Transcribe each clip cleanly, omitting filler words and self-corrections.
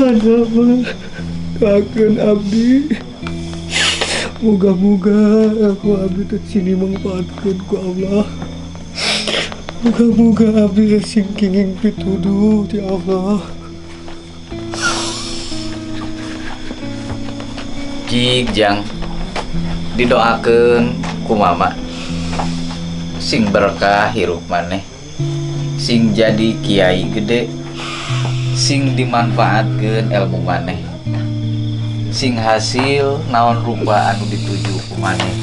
Doana mah doakeun abdi. Moga-moga aku abdi teh sing dimangfaatkeun ku Allah. Moga-moga abdi teh sing kenging pituduh ti Allah. Cik Jang, didoakeun ku mama sing berkah hirup maneh, sing jadi kiai gede, sing dimanfaatkeun ilmu maneh, sing hasil naon rupa anu dituju ku maneh.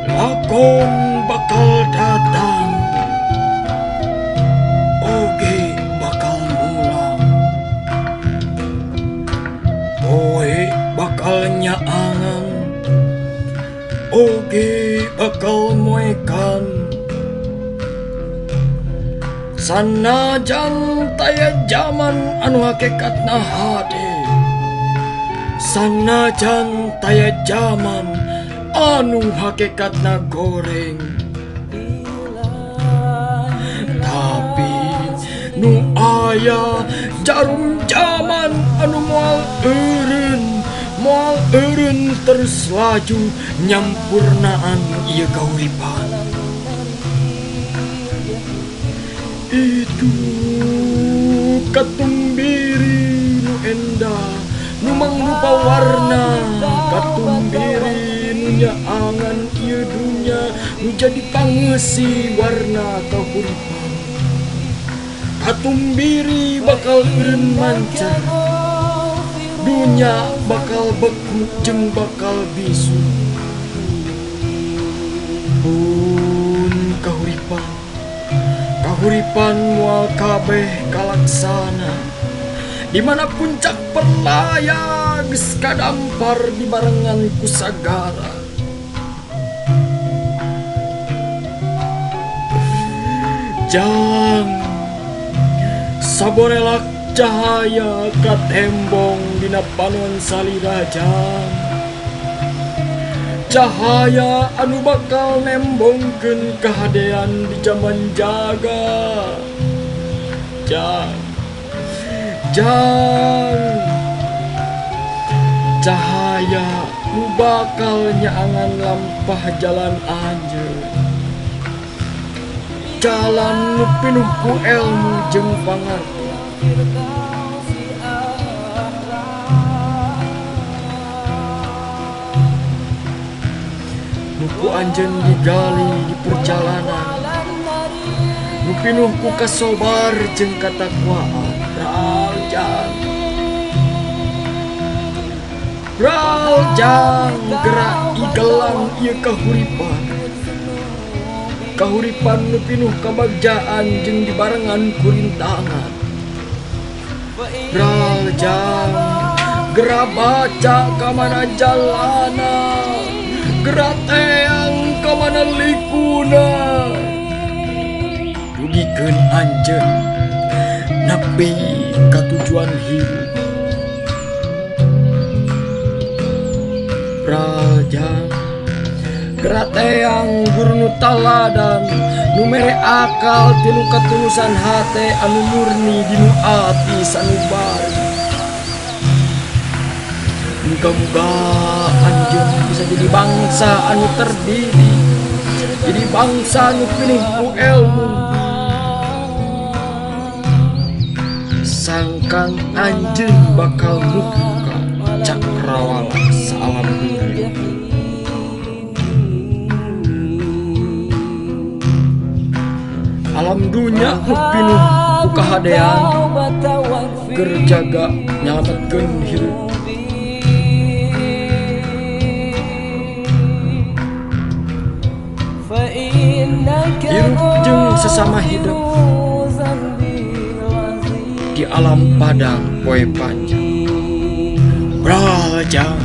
Lakon bakal datang, oge bakal mulang, poe bakal nyaangan, oge bakal moekan. Sanajan taya jaman anu hakikatna hade, sanajan taya jaman anu hakikatna goreng, tapi nu aya jarum jaman anu moal eureun, moal eureun terus laju nyampurnaan ieu kahuripan. Itu katumbiri nu endah, nu mangrupa warna, katumbiri nu nyaangan ieu dunya, nu jadi pangeusi warna kahuripan. Katumbiri bakal eureun mancar, dunya bakal beku jeung bakal bisu. Pun kahuripan, kahuripan moal kabeh kalaksana, di mana puncak perlaya geus kadampar dibarengan ku sagara. Jang saborelak cahaya katembong dina panon salira jang. Cahaya anu bakal nembongkeun kahadean di zaman jaga. Jang, jang, cahaya nu bakal nyaangan lampah jalan anjeun. Jalan nu pinuh ku elmu jeung pangarti. Nu ku anjeun digali di perjalanan. Nu pinuh ku kasobar jeung katakwaan. Raljang, raljang, gerak igelang ieu kahuripan. Kahuripan nu pinuh kabagjaan jeung dibarengan ku rintangan. Raljang, gerak baca ka mana jalana, gerak teang ka mana likuna. Dugikeun anjeun nepi ka tujuan hirup. Raljang, gerak teang guru nu taladan, nu mere akal tinu katulusan hate anu murni dinu ati sanubari. Muga-muga anjeun bisa jadi bangsa anu terdidik, jadi bangsa anu pinuh ku elmu. Sangkang anjeun bakal muka cakrawala saalam dunia. Alam dunya nu pinuh ku kahadean, keur jaga nyalametkeun hirup. Hirup jeung sesama hidup di alam padang poe panjang. Raljang.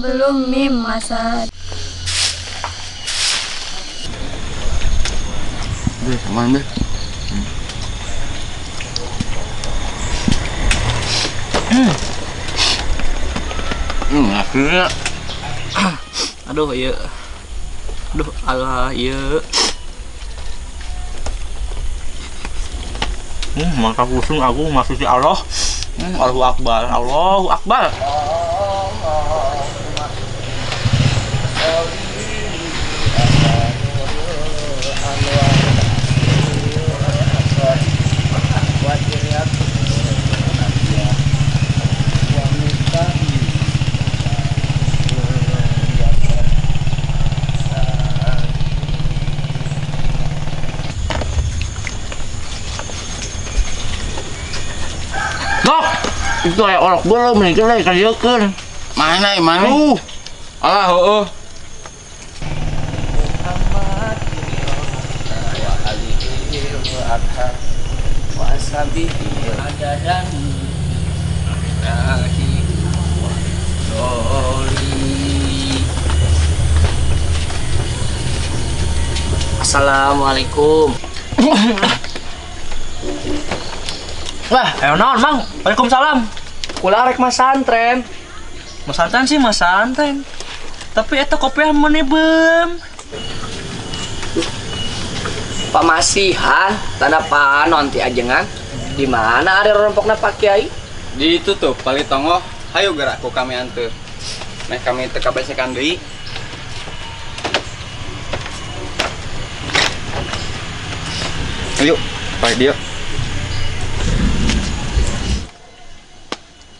Belum mim masad. Deh, aman deh. Akhirnya. Aduh, iya. Aduh, alah, iya. Mantap pusing aku masih si Allah. Allahu Akbar, Allahu Akbar. Itu kayak orok belum nih, kita kalian. Mana, mana? Alah, heeh. Wa ashabihi adadan lahi wa doli. Assalamualaikum. Wah, ayo naon, Mang? Waalaikumsalam. Kula rek masantren. Masantren sih masantren. Tapi eta kopiah meuni beum. Pamasihan tanda panon ti ajengan. Di mana ada rompokna Pak Kiai? Di itu tuh, paling tongoh. Hayu gerak ku kami anteur. Meh kami teu kabesekan deui. Ayo, Pak dia.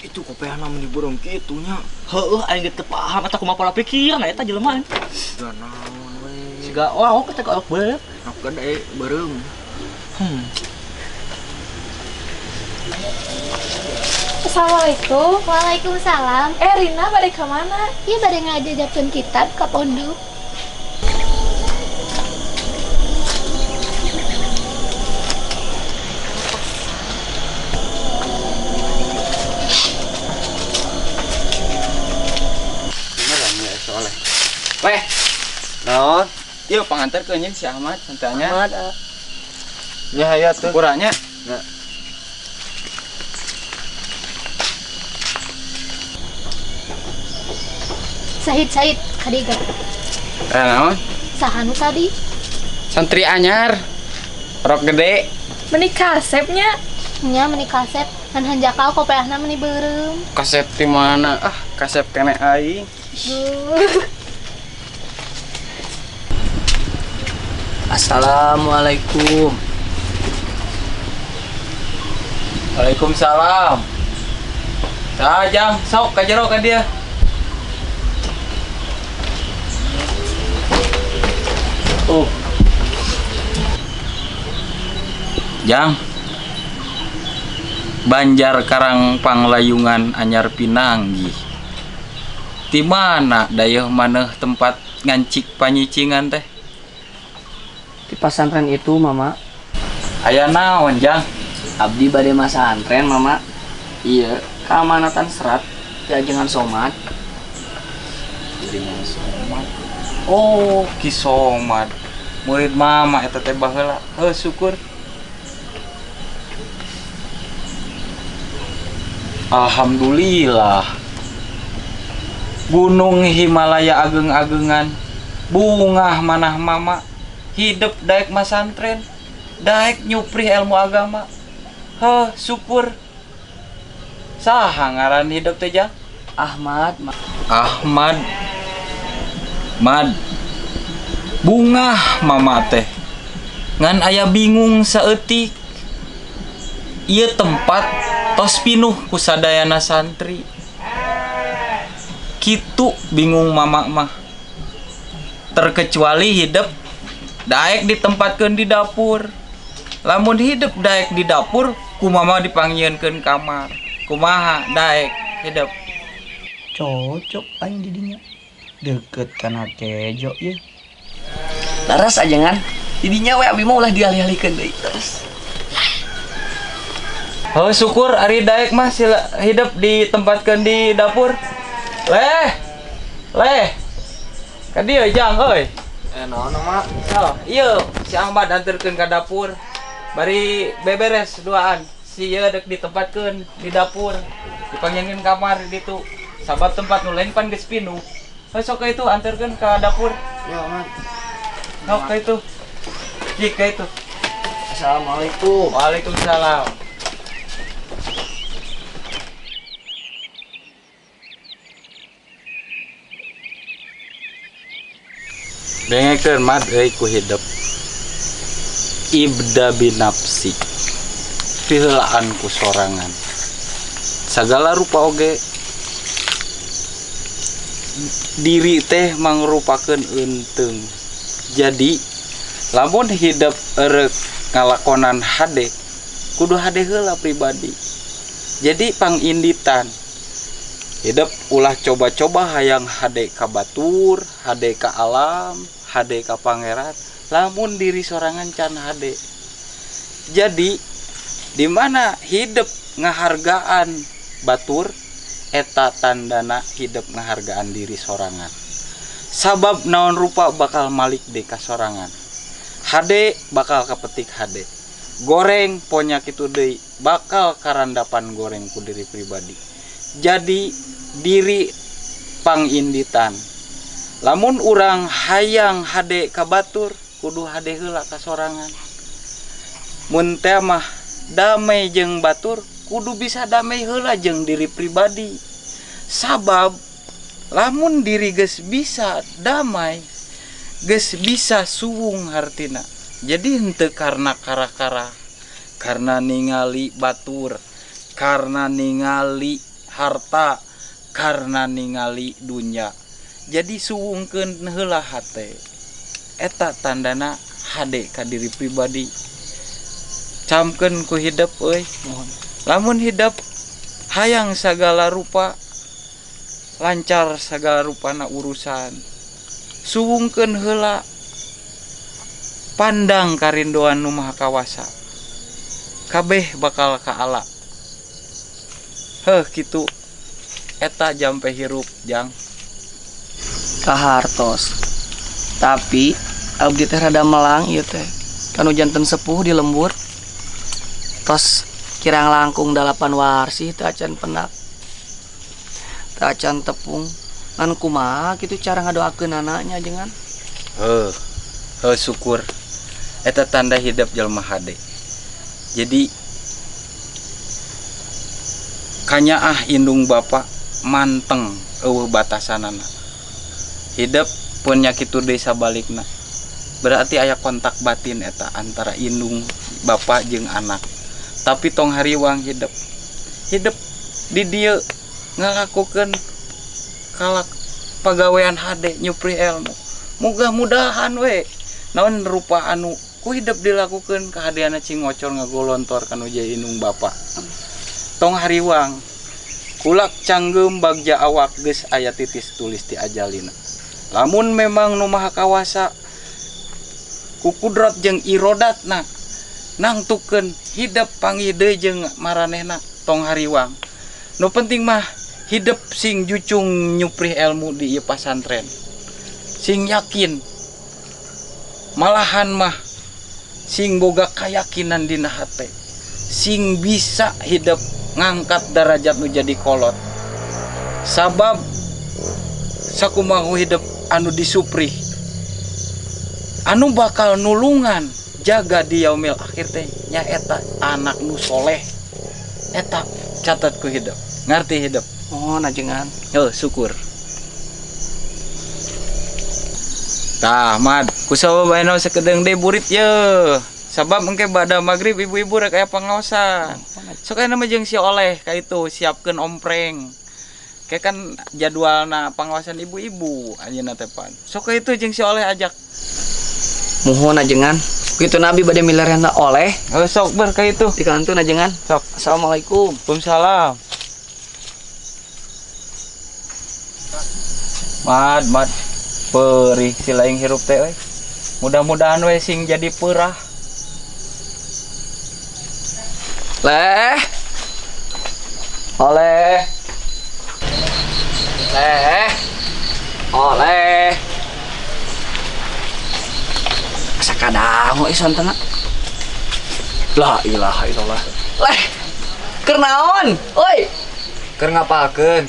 Itu kopiahna meuni beureum kitu nya. Heueuh aing ge teu paham eta kumaha pola pikirna eta jelema. Da naon we. Siga wah teh ka beureup. Nok gede beureum. Assalamualaikum. Waalaikumsalam. Rina bade ka mana? Iya bade ngajajakeun kitab ka pondok. Beneran ya soleh. Weh. Naon? Ieu panganterkeun nya si Ahmad santanya. Ahmad. Ya aya tuh. Kurangnya. Nah. Sahid, kadiga. Naon? Saha nu tadi? Santri anyar. Rok gede. Meni kasepnya? Nya meni kasep, ngan hanjakal kopeahna meni beureum. Kasep ti mana? Ah, kasep kene aing. Assalamualaikum. Waalaikumsalam. Sajang, sok ka jero ka dia. Oh. Jang. Banjar Karang Panglayungan anyar pinanggih. Ti mana dayeuh maneuh tempat ngancik panyicingan teh? Di pasantren itu, Mama. Aya naon, Jang? Abdi bade masantren, Mama. Iya, keamanatan serat di ajengan Somad. Ajengan Somad. Oh, Ki Somad. Murid Mama eta teh baheula. Heuh, syukur. Alhamdulillah. Gunung Himalaya ageng-agengan, bungah manah mama, hidup daek masantren, daek nyuprih ilmu agama. Heuh, syukur. Saha ngaran hidup teh, Jang? Ahmad. Ahmad. Mad. Bungah mama teh. Ngan aya bingung saeutik. Ieu tempat tos pinuh ku sadayana santri. Kitu bingung mama mah. Terkecuali hidup daek ditempatkeun di dapur. Lamun hidup daek di dapur, ku mama dipanggieunkeun kamar. Kumaha daek hidup? Cocok aing di dinya. Deket kana kejo ye. Laras ajengan. Didinya we abi mah ulah dialih-alihkeun deui terus. Oh, syukur ari daek mah sila hidup ditempatkeun di dapur. Leh. Leh. Ka dieu Jang euy. Naon mah? Oh, ieu si Ahmad anterkeun ka dapur. Bari beberes duaan. Si ieu dek ditempatkeun di dapur. Dipanggieun kamar di ditu. Sabab tempat nu lain pan geus pinuh. Sok ka itu anterkeun ka dapur. Ya, Mat. Sok ka itu. Jik ka itu. Assalamualaikum. Waalaikumsalam. Dengekeun mad euy ku hidup. Ibda binafsi. Piheulaan ku sorangan. Sagala rupa oge diri teh mangrupakeun eunteung. Jadi lamun hidup erek ngalakonan hade, kudu hade heula pribadi. Jadi panginditan hidup ulah coba-coba hayang hade ka batur, hade ka alam, hade ka pangeran. Lamun diri sorangan can hade. Jadi di mana hidup ngahargaan batur eta tandana hidup ngahargaan diri sorangan. Sabab naon rupa bakal malik deui ka sorangan. Hade bakal kapetik hade. Goreng ponya kitu deui bakal karandapan goreng ku diri pribadi. Jadi diri panginditan. Lamun urang hayang hade ka batur kudu hade heula ka sorangan. Mun teh mah damai jeung batur kudu bisa damai heula jeung diri pribadi. Sabab lamun diri geus bisa damai, geus bisa suwung hartina. Jadi henteu karena kara-kara, karena ningali batur, karena ningali harta, karena ningali dunya. Jadi suwungkeun heula hate. Eta tandana hade ka diri pribadi. Camkeun ku hidep euy. Lamun hidep hayang sagala rupa lancar sagala rupana urusan. Suwungkeun heula pandang karindoan nu Maha Kawasa. Kabeh bakal kaala. Heuh kitu eta jampe hirup jang. Kahartos. Tapi abdi teh rada melang ieu teh. Kanu janten sepuh di lembur. Tos kirang langkung 8 warsi teu acan penak. Teu acan tepung. Ngan kumaha kitu cara ngadoakeun anaknya ajengan? Heuh. Heuh syukur. Eta tanda hidup jelema hade. Jadi kanyaah indung bapa manteng eueuh batasanana. Hidup pun nya kitu deui sabalikna. Berarti aya kontak batin eta antara indung bapa jeung anak. Tapi tong hariwang hidup. Hidup di dieu ngalakukeun kalak pagawean hade nyupri ilmu. Mudah-mudahan we naon rupa anu ku hidup dilakukeun kahadeana cing ngocor ngagolontor kanu jadi indung bapa. Tong hariwang kulak canggeum bagja awak geus aya titis tulis ti ajalina. Lamun memang nu Maha Kawasa ku kudrat jeung irodatna nangtukeun hidup panggih deui jeung maranehna tong hariwang. Nu penting mah hidup sing jucung nyuprih ilmu di ieu pasantren. Sing yakin. Malahan mah sing boga kayakinan dina hate. Sing bisa hidup ngangkat derajat nu jadi kolot. Sabab sakumaha hidup anu disuprih anu bakal nulungan jaga di yaumil akhir teh nyaeta anak nu soleh. Eta catat ku hidup. Ngarti hidup. Oh, najengan. Oh, syukur. Tah, Mad, kusabab ayeuna sakedeung deui burit ye. Sabab engke bada magrib ibu-ibu rek aya pangaosan. Sok ayeuna mah jeung si Oleh ka itu siapkeun ompreng. Kayak kan jadwalna pangaosan ibu-ibu anjeunna teh pan. Sok ka itu jeung si Oleh ajak. Muhun ajengan. Kitu nabi bade milarian Oleh. Oh, sok ber ka itu. Dikantun ajengan. Sok. Assalamualaikum. Waalaikumsalam. Mad, mad. Perih si laing hirup teh euy. Mudah-mudahan we sing jadi perah. Leh. Oleh. Leh. Oleh. Sakadang euy sontena. La ilaha illallah. Leh. Keur naon? Oi. Keur ngapalkeun.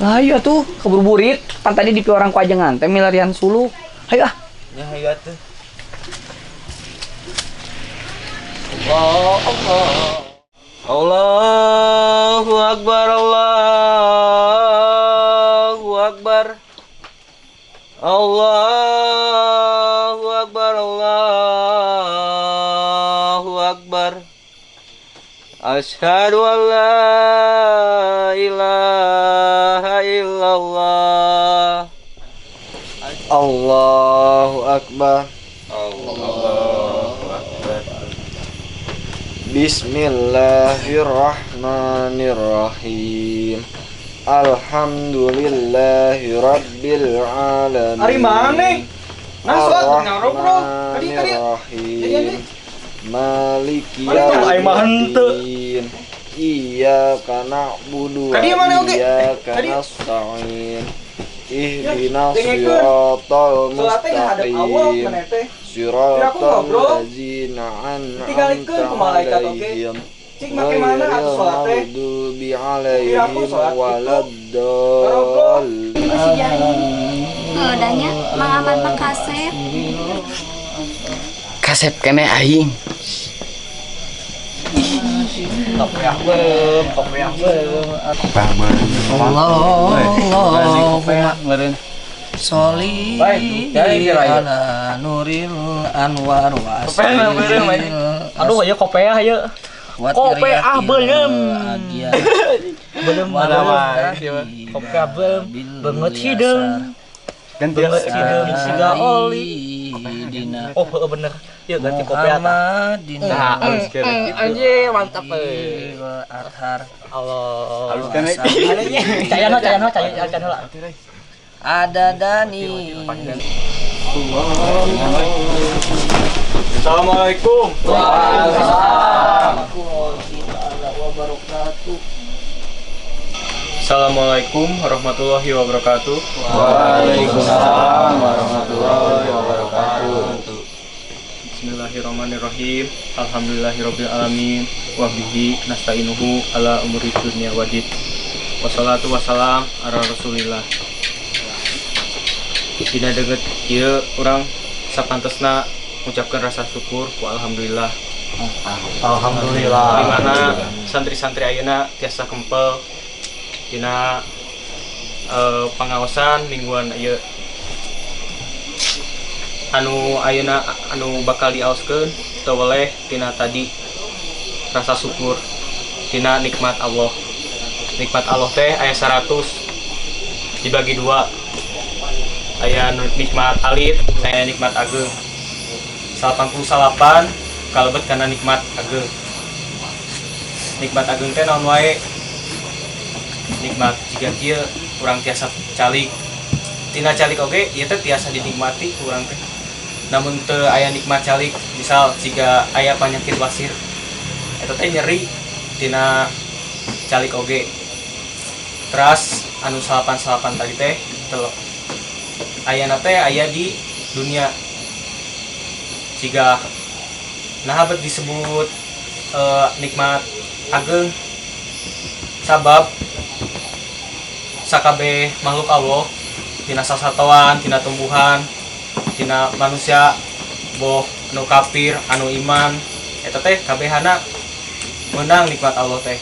Lah iya tuh keburu burit. Pan tadi di orang ku ajengan teh milarian suluh. Hayu ah. Nya hayu atuh. Allah Allah. Allahu Akbar, Allahu Akbar. Allahu Akbar, Allahu Akbar. Asyhadu an la ilaha illallah. Allahu Akbar. Allahu Akbar. Bismillahirrahmanirrahim. Alhamdulillahi rabbil alamin. Ari maneh? Nah, sholat ngobrol. Tadi tadi. Rahim. Maliki yaumiddin. Iyyaka na'budu wa iyyaka nasta'in. Ihdinas siratal mustaqim. Siratal ladzina an'amta 'alaihim. Ghairil maghdubi 'alaihim waladdallin. Ngeudahnya Mang Aman mah kasep. Kasep keneh aing. Kopiah beureum, kopiah beureum. Kopiah beureum. Allahumma sholli ala nuril anwar wa aduh ieu kopiah ieu. Kopiah beureum. Beureum mana wae. Kopiah beureum beungeut hideung. Ganti hideung siga oli. Oh heueuh bener. Ieu ganti kopiah tah. Nah, alus kene. Anjir mantap euy. Arhar. Allah. Alus kene. Cayana cayana cayana heula. Ada Dani. Assalamualaikum. Waalaikumsalam wabarakatuh. Assalamualaikum warahmatullahi wabarakatuh. Waalaikumsalam warahmatullahi wabarakatuh. Bismillahirrahmanirrahim. Alhamdulillahirabbil alamin wa bihi nasta'inuhu ala umuri dunya wadid. Wassalatu wassalam ala Rasulillah. Dina deukeut ieu urang sapantesna ngucapkeun rasa syukur ku alhamdulillah. Alhamdulillah. Di mana santri-santri ayeuna tiasa kempel dina pangaosan mingguan ieu anu ayeuna anu bakal diaoskeun teu weleh tina tadi rasa syukur tina nikmat Allah. Nikmat Allah teh aya 100 dibagi dua. Aya nikmat alit, aya nikmat ageung. 89 kalebet kana nikmat ageung. Nikmat ageung teh naon wae? Nikmat jiga kieu urang tiasa calik. Tina calik oge ieu teh tiasa dinikmati ku urang teh. Namun teu aya nikmat calik, misal jiga aya panyakit wasir. Eta teh nyeri tina calik oge. Teras anu 88 tadi teh ayana teh aya di dunia. Jiga nah bet disebut nikmat ageung sabab sakabeh makhluk Allah tina sasatoan, tina tumbuhan, tina manusia boh anu kafir, anu iman eta teh kabehana meunang nikmat Allah teh.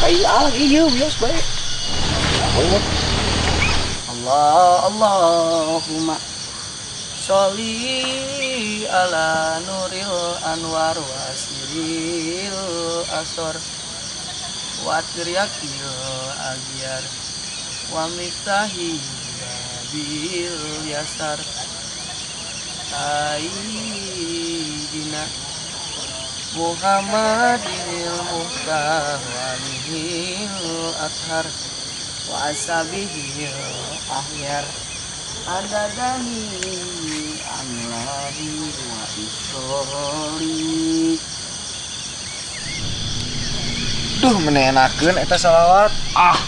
Kayak lagi ieu bios bae. Allah Allahumma sholli ala nuril anwar wasiril asor wa tiryakil agyar wa miftahi babil yasar sayyidina Muhammadil muhtar walihil athar wa asabihil ahyar adadani amladi wa isori. Duh menenakeun eta salawat. Ah,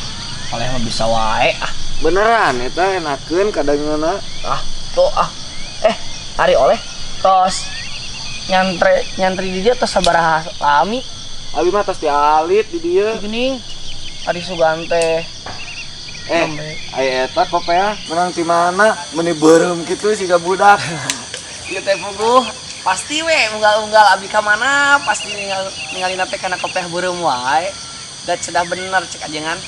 oleh mah bisa wae ah. Beneran eta enakeun kadangeuna. Ah, tuh ah. Ari oleh tos nyantri di dia tos sabaraha lami. Abi mah tos dialit di dieu. Geuning ari sugan teh. Aya eta kopeah menang ti mana? Meuni beureum kitu siga budak. Ieu teh puguh pasti we unggal-unggal abi ka mana pasti ningalina teh kana kopeah beureum wae. Da cedah bener cek ajengan.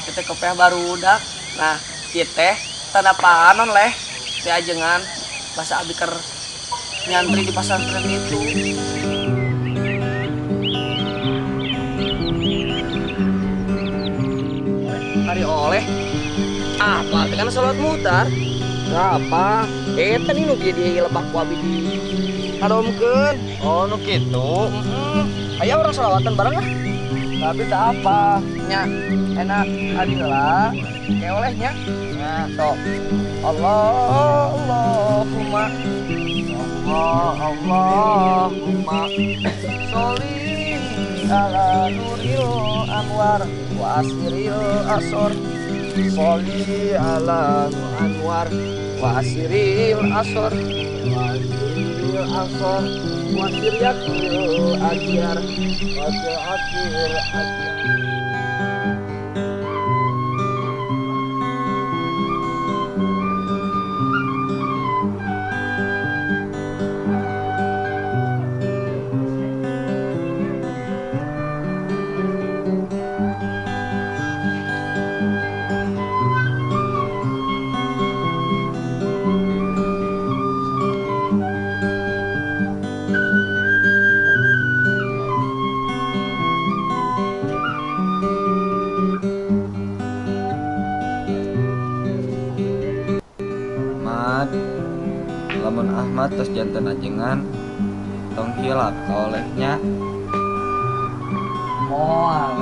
Ieu teh kopeah barudak. Nah, ieu teh tanda panon leh teh ajengan basa abi keur nyantri di pesantren itu. Hari oleh apa kan sholat mutar. Apa? Eta nih nu kieu lebak ku abi di hadomkeun. Oh, nu kitu. Heeh. Aya urang solawatan bareng ah. Tapi tak apa. Nya, enak abi heula. Ke olehnya. Nah, sok. Allah, Allahumma. Allah, Allahumma. Sholli ala nuril anwar wa asiril asor. Sholli ala anwar wa asiril asor. Wa asiril asor. Wa asiril agyar. Wa asiril agyar. Lamun Ahmad tos janten ajengan tong hilap kaolehnya. Moal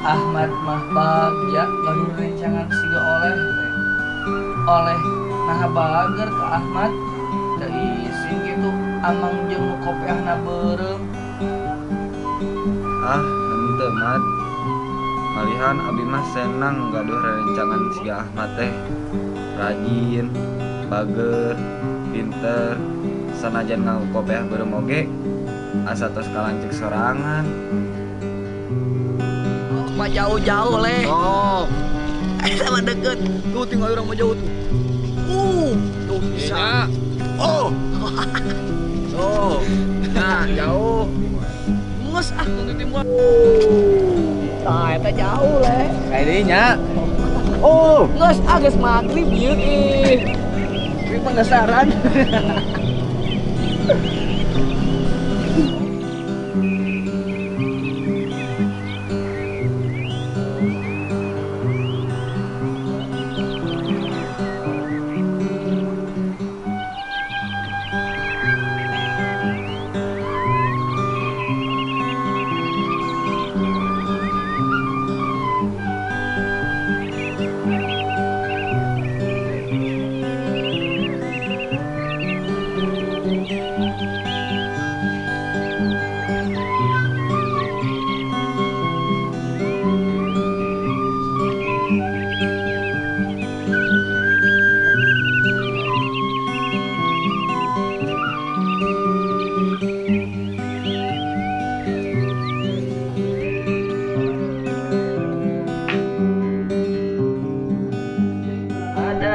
Ahmad mah bagja gaduh rencangan siga oleh teh. Oleh naha bager ka Ahmad teu isin kitu amang jeung nu kopeahna beureum. Ah, henteu Mat. Malihan abi mah senang gaduh rencangan siga Ahmad teh. Rajin, bager, pinter, sanajan nganggo kopeah beureum oge asa tos kalanceuk sorangan. Mah jauh-jauh leh. Oh. Sama deket. Tuh tinggal orang mah jauh tuh. Tuh bisa. Oh. Tuh. Nah, jauh. Nges ah tuh timur. Nah, eta jauh leh. Kayaknya. Oh, nges ah geus magrib ieu ih. Ini penasaran.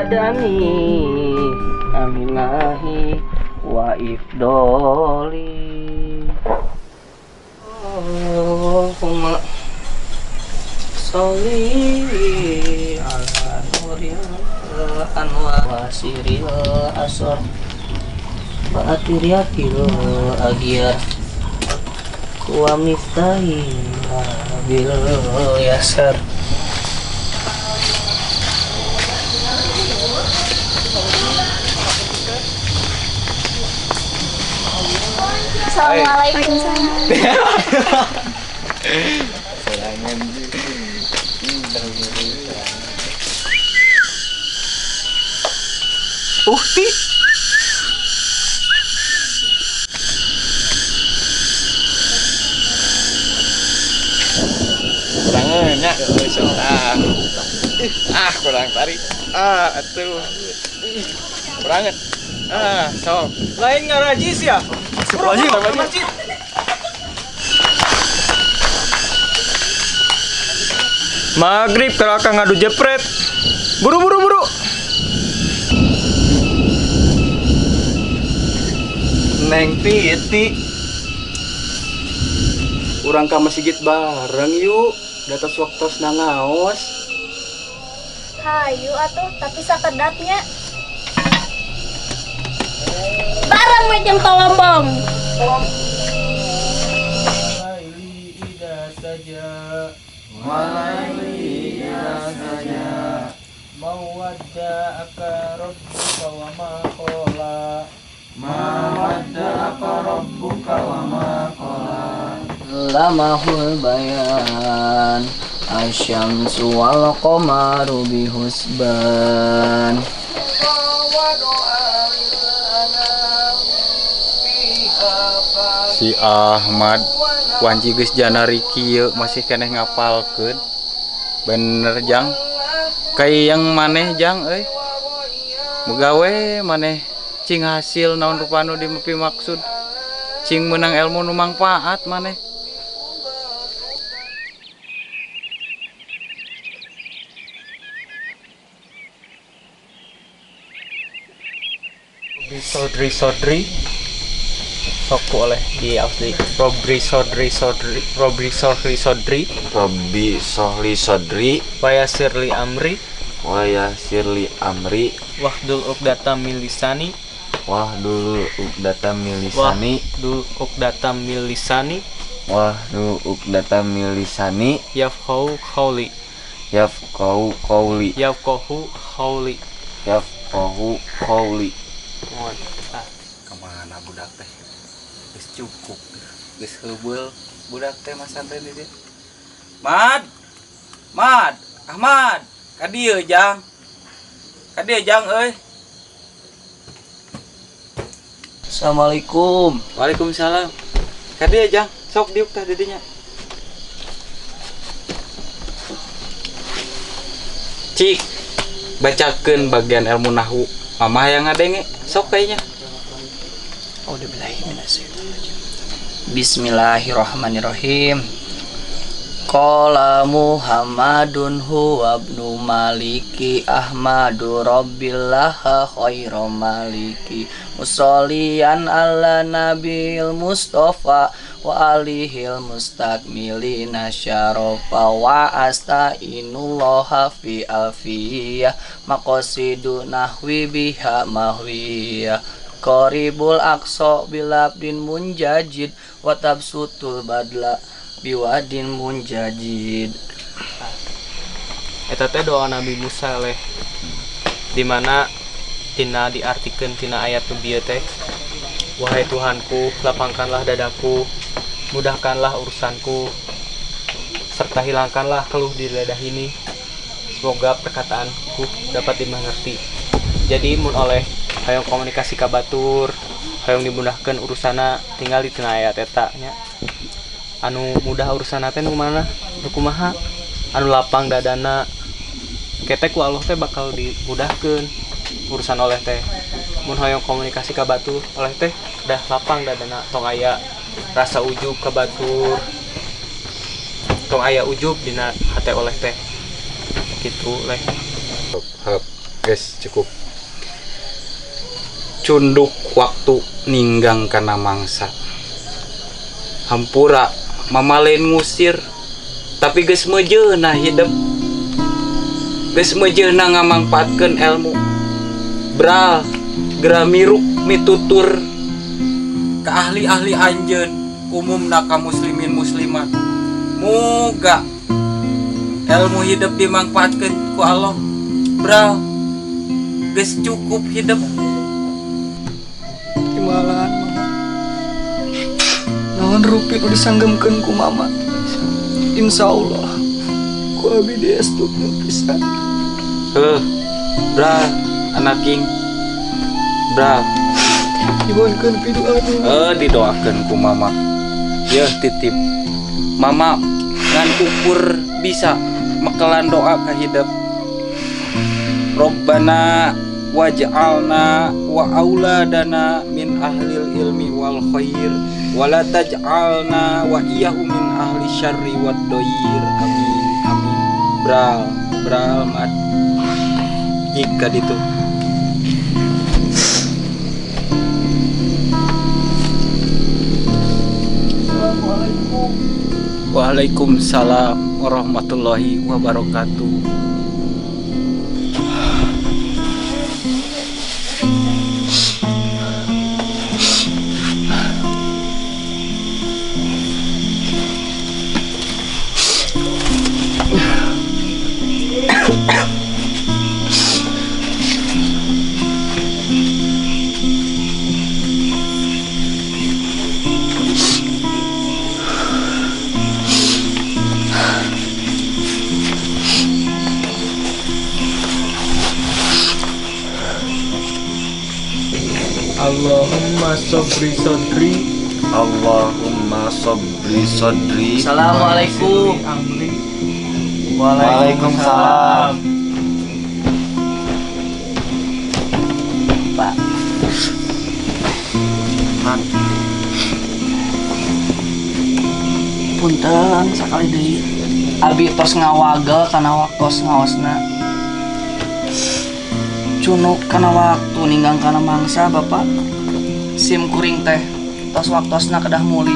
Dani amilahi wa ifdoli. Allahumma sholli ala nuril anwar wa siril asor wa atiriyakil agyar wa miftahi bil yasar. Assalamualaikum. Uhti. Kurangannya, ah, kurang tarik, ah, atuh, kurangan, ah, sok. Lain ngarajis ya? Wajib, masjid. Maghrib keraka ngadu jepret. Buru buru buru. Neng Titi, urang ka masjid bareng yuk. Datas waktos nangaos. Hayu atuh, tapi sakedapnya. Bareng macam tolombong. Walaili idza saja. Mawadda'aka rabbuka. rabbuka wa ma qala. Ma wadda'aka rabbuka wa ma qala. Lamahul bayan. Asyamsu wal qamaru bihusban. Si Ahmad wanci geus janari kieu masih keneh ngapalkeun. Bener jang. Kayang maneh jang euy. Megawe maneh cing hasil naon rupa nu dimepi maksud. Cing menang ilmu nu mangpaat maneh. Sodri sodri soku oleh di asli Robri sodri sodri Robri sodri sodri Robbi sohli sodri Wayasirli amri Wayasirli amri Wahdul uqdata milisani Wahdul uqdata milisani Wahdul uqdata milisani Wahdul uqdata milisani Yafqahu qawli Yafqahu qawli Yafqahu qawli Yafqahu qawli. Kemana budak teh? Geus cukup, geus heubeul budak teh masantren di dieu. Mad, Mad, Ahmad, ka dieu jang. Ka dieu jang euy. Assalamualaikum. Waalaikumsalam. Ka dieu jang, sok diuk tah di dinya. Cik, bacakeun bagian ilmu nahwu. Mama yang ngadenge, sok kayaknya. Bismillahirrahmanirrahim. Qala Muhammadun huwa ibnu Maliki Ahmadu Rabbillah khairu maliki musollian ala nabil Mustafa wa alihil mustakmilina syarafa wa astainullaha fi alfiyah maqasidu nahwi biha mahwiyah qaribul aqsa bilabdin munjajid wa tabsutul badla biwadin munjajid. Eta teh doa Nabi Musa leh, dimana tina diartikeun tina ayat nu bieu teh, wahai Tuhanku, lapangkanlah dadaku, mudahkanlah urusanku, serta hilangkanlah keluh di lidah ini. Semoga perkataanku dapat dimengerti. Jadi mun oleh hayang komunikasi ka batur, hayang dimudahkeun urusana, tinggal di tina ayat eta nya. Anu mudah urusana teh nu mana? Nu kumaha? Anu lapang dadana. Ketek ku Allah teh bakal dimudahkeun urusan oleh teh. Mun hoyong komunikasi ka batur oleh teh dah lapang dadana, tong aya rasa ujub ka batur. Tong aya ujub dina hate oleh teh. Gitu leh. Hap, guys, cukup. Cunduk waktu ninggang kana mangsa. Hampura mama lain ngusir, tapi geus mejeuna hidep. Geus mejeuna ngamangpaatkeun ilmu. Bral gera miruk mitutur ka ahli-ahli anjeun, umumna ka muslimin muslimat. Muga ilmu hidup dimangpaatkeun ku Allah. Bral geus cukup hidup. Timbalan mama. Naon rupi nu disanggemkeun ku mama. Insyaallah ku abi diestukeun pisan. Heuh, bral anak king. Bral. Dibohonkeun pidu'a. Didoakeun ku mama. Yeuh titip. Mama ngan ukur bisa mekelan doa ka hidup. Robbana waj'alna wa auladana min ahlil ilmi wal khair wala taj'alna wa iyyahu min ahli syarri wad doir. Amin amin. Bral bral mat jika ditu. Assalamualaikum. Waalaikumsalam warahmatullahi wabarakatuh. Sabri sadri. Allahumma sabri sadri. Assalamualaikum. Waalaikumsalam. Pak. Man. Punten sakali deui. Abi tos ngawagel kana waktos ngaosna. Cunuk kana waktu ninggang kana mangsa Bapak. Sim kuring teh tos waktosna kedah muli.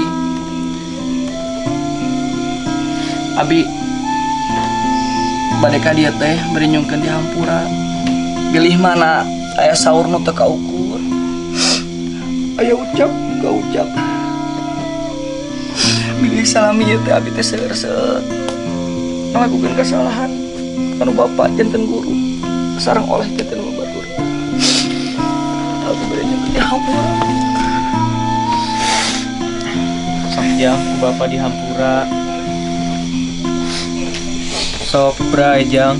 Abi bade ka dieu teh bari nyungkeun di hampura. Bilih mana aya saur nu teu kaukur. Aya ucap kaucap. Bilih salami ieu teh abi teh seueur-seueur ngalakukeun kesalahan kanu bapak janten guru sareng oleh janten babatur. Abi bade nyungkeun di hampura. Sok jang ku bapak di hampura. Sok bray jang.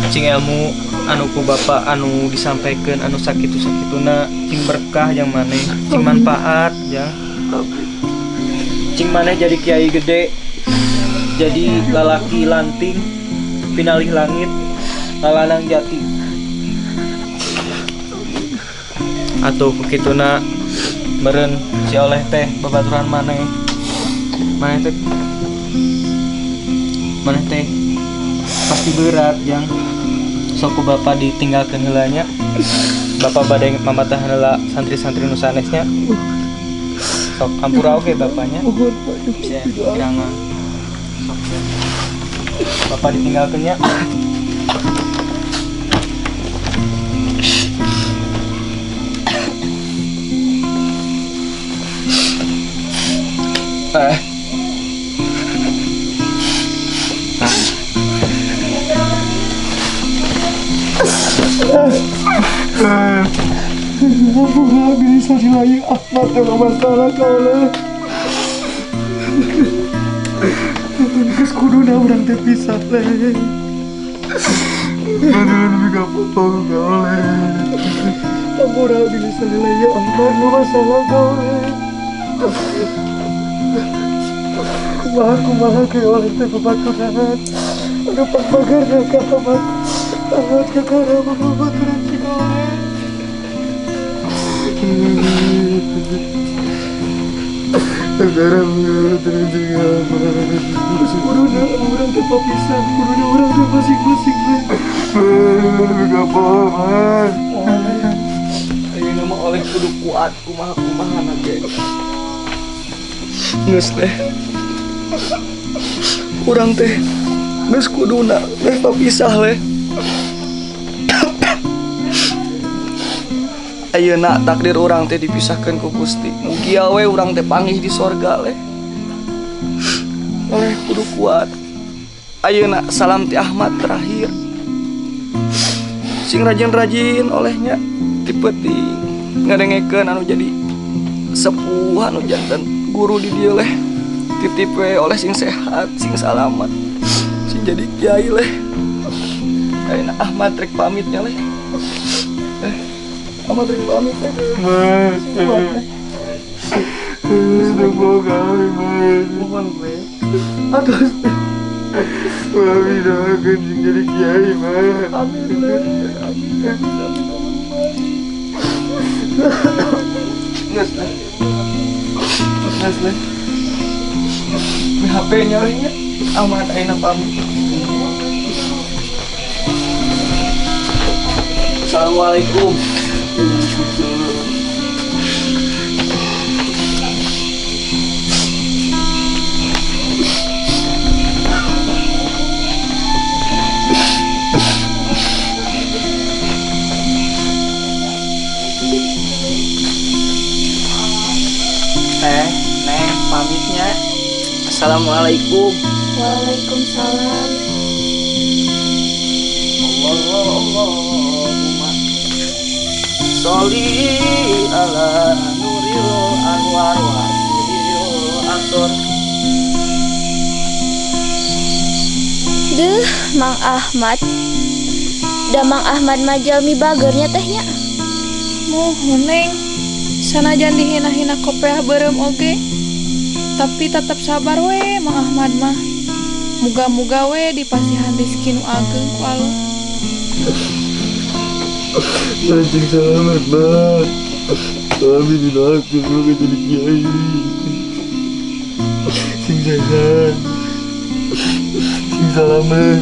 Cing ilmu anu ku bapak anu disampaikan anu sakitu-sakituna cing berkah jang maneh, cing manfaat jang. Cing maneh jadi kiai gede, jadi lalaki lanting, pinalih langit, lalanang jati. Atuh kukituna meureun si oleh teh babaturan maneh. Maneh teh maneh teh pasti berat jang. Sok ku bapak ditinggalkeun heula nya. Bapak bade mamatahan heula santri-santri nu sanesnya. Sok hampura oge bapaknya. Bisa kirangan. Sok. Bapak ditinggalkeun nya. Bunga bisa dilayang Ahmad dalam masalah oleh. Geus kuduna urang teh pisah leh. Aduh, lebih gak apa-apa gak oleh. Ampura bisa dilayang Ahmad lu masalah oleh. Kumaha kumaha ke oleh teh babaturan. Aduh pangbagerna ka Ahmad. Ahmad kakara babaturan si oleh. Kuduna urang teh papisah, kuduna urang teh masing-masing leh. Gak apa-apa. Ayeuna mah oleh kudu kuat kumaha-kumaha ge. Geus teh. Urang teh geus kuduna teh papisah leh. Ayeuna takdir urang teh dipisahkeun ku Gusti. Mugia we urang teh panggih di sorga leh. Oleh kudu kuat. Ayeuna salam ti Ahmad terakhir. Sing rajin-rajin olehnya ti peuting ngadengekeun anu jadi sepuh anu janten guru di dieu leh. Titip we oleh sing sehat, sing salamat, sing jadi kiai leh. Ayeuna Ahmad rek pamitnya leh. Ahmad rek pamit leh. Mas, tunggu kali mas. Mohon leh. Aduh, Mami doakan sing jadi kiai mas. Amin leh, amin, amin, amin, amin. Nges leh, nges leh. HP nya lehnya, Ahmad ayeuna pamit. Assalamualaikum. Teh, neng, pamitnya. Assalamualaikum. Waalaikumsalam. Allahumma sholli ala nuril anwar wa siril asor. Duh, Mang Ahmad. Da Mang Ahmad mah jalmi bagernya tehnya. Muhun, Neng. Sanajan dihina-hina kopeah beureum oge, tapi tetep sabar we Mang Ahmad mah. Muga-muga we dipasihan rezeki nu ageng ku Allah. Anjing selamat, Mak. Abi didoakeun semoga jadi kiai. Sing sehat. Sing salamet.